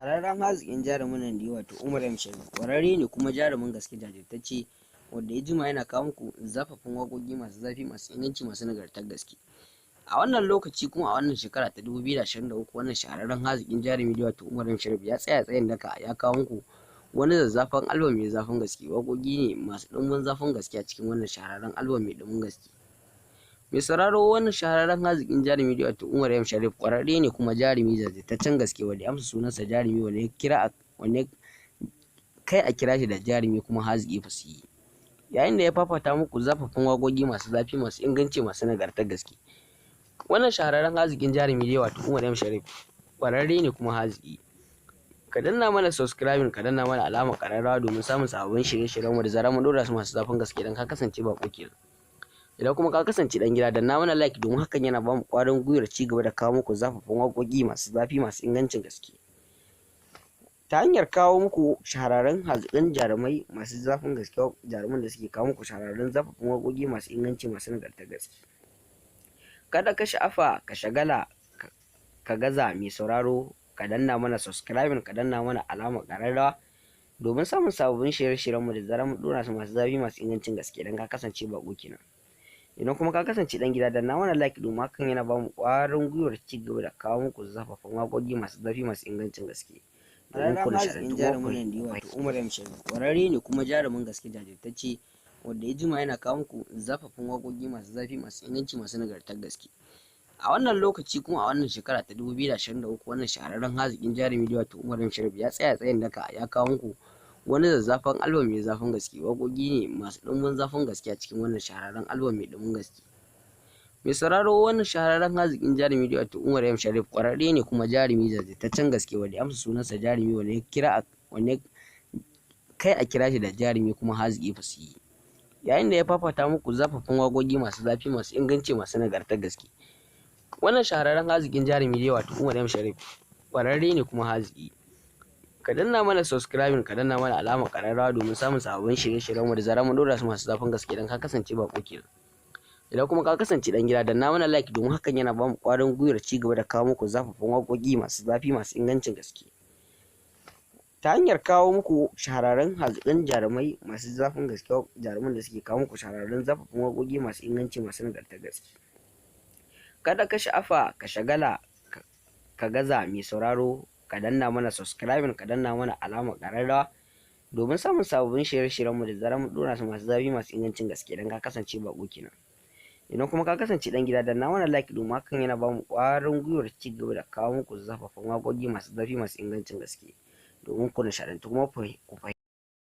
Shahararren haziƙin jarumin nan dai, wato Umar M Sharif, ƙwararre ne kuma jarumin gaske jajirtacce wanda ya jima yana kawo muku zafafan waƙoƙi masu zafi, masu inganci, masu nagartar gaske. A wannan lokaci kuma a wannan shekara ta 2023, wannan shahararren haziƙin jarumi dai, wato Umar M Sharif, ya tsaya tsayin daka ya kawo muku wani zazzafan album mai zafin gaske. Waƙoƙi ne masu ɗumbin zafin gaske a cikin wannan shahararren album mai ɗumbin gaske. Mai sauraro, wannan shahararren haziƙin jarumi dai, wato Umar M Sharif, ƙwararre ne kuma jarumi jajirtaccen gaske wanda ya amsa sunansa jarumi, wanda ya kira wanda kai a kira shi da jarumi kuma haziki fasihi, yayin da ya fafata muku zafafan waƙoƙi masu zafi, masu inganci, masu nagartar gaske. Wannan shahararren haziƙin jarumi dai, wato Umar M Sharif, ƙwararre ne kuma haziki. Ka danna mana subscribing, ka danna mana alamar ƙararrawa domin samun sababbin shirye-shiryenmu da zarar mun ɗora su masu zafin gaske, idan ka kasance baƙo kenan. Idan kuma ka kasance ɗan gida, danna mana like, domin hakan yana ba mu ƙwarin gwiwar ci gaba da kawo muku zafafan waƙoƙi masu zafi, masu ingancin gaske, ta hanyar kawo muku shahararrun haziƙan jarumai masu zafin gaske, jaruman da suke kawo muku shahararrun zafafan waƙoƙi masu inganci, masu nagartar gaske. Kada ka sha'afa, ka shagala, ka gaza. Mai sauraro, ka danna mana subscribing, ka danna mana alamar ƙararrawa domin samun sababbin shirye-shiryenmu da zarar mun ɗora su masu zafi, masu ingancin gaske, idan ka kasance baƙo kenan. Idan kuma ka kasance ɗan gida, danna mana like, domin hakan yana ba mu ƙwarin gwiwar ci gaba da kawo muku zafafan waƙoƙi masu zafi, masu ingancin gaske, domin ku nishaɗantu. Jarumin nan dai, wato Umar M Sharif, ƙwararre ne kuma jarumin gaske jajirtacce wanda ya jima yana kawo muku zafafan waƙoƙi masu zafi, masu inganci, masu nagartar gaske. A wannan lokaci kuma a wannan shekara ta 2023, wannan shahararren haziƙin jarumi dai, wato Umar M Sharif, ya tsaya tsayin daka ya kawo muku wani zazzafan album mai zafin gaske. Waƙoƙi ne masu ɗumbin zafin gaske a cikin wannan shahararren album mai ɗumbin gaske. Mai sauraro, wannan shahararren haziƙin jarumi dai, wato Umar M Sharif, ƙwararre ne kuma jarumi jajirtaccen gaske wanda ya amsa sunansa jarumi, wanda ya kira wanda kai a kira shi da jarumi kuma haziki fasihi, yayin da ya fafata muku zafafan waƙoƙi masu zafi, masu inganci, masu nagartar gaske. Wannan shahararren haziƙin jarumi dai, wato Umar M Sharif, ƙwararre ne kuma haziki. Ka danna mana subscribing, ka danna mana alamar ƙararrawa domin samun sababbin shirye-shiryenmu da zarar mun ɗora su masu zafin gaske, idan ka kasance baƙo kenan. Idan kuma ka kasance ɗan gida, danna mana like, domin hakan yana ba mu ƙwarin gwiwar ci gaba da kawo muku zafafan waƙoƙi masu zafi, masu ingancin gaske, ta hanyar kawo muku shahararrun haziƙan jarumai masu zafin gaske, jaruman da suke kawo muku shahararrun zafafan waƙoƙi masu inganci, masu nagartar gaske. Kada ka sha'afa, ka shagala, ka gaza. Mai sauraro, ka danna mana subscribing, ka danna mana alamar ƙararrawa domin samun sababbin shirye-shiryenmu da zarar mun ɗora su masu zafi, masu ingancin gaske, idan ka kasance baƙo kenan. Idan kuma ka kasance ɗan gida, danna mana like, domin hakan yana ba mu ƙwarin gwiwar ci gaba da kawo muku zafafan waƙoƙi masu zafi, masu ingancin gaske, domin ku nishaɗantu kuma ku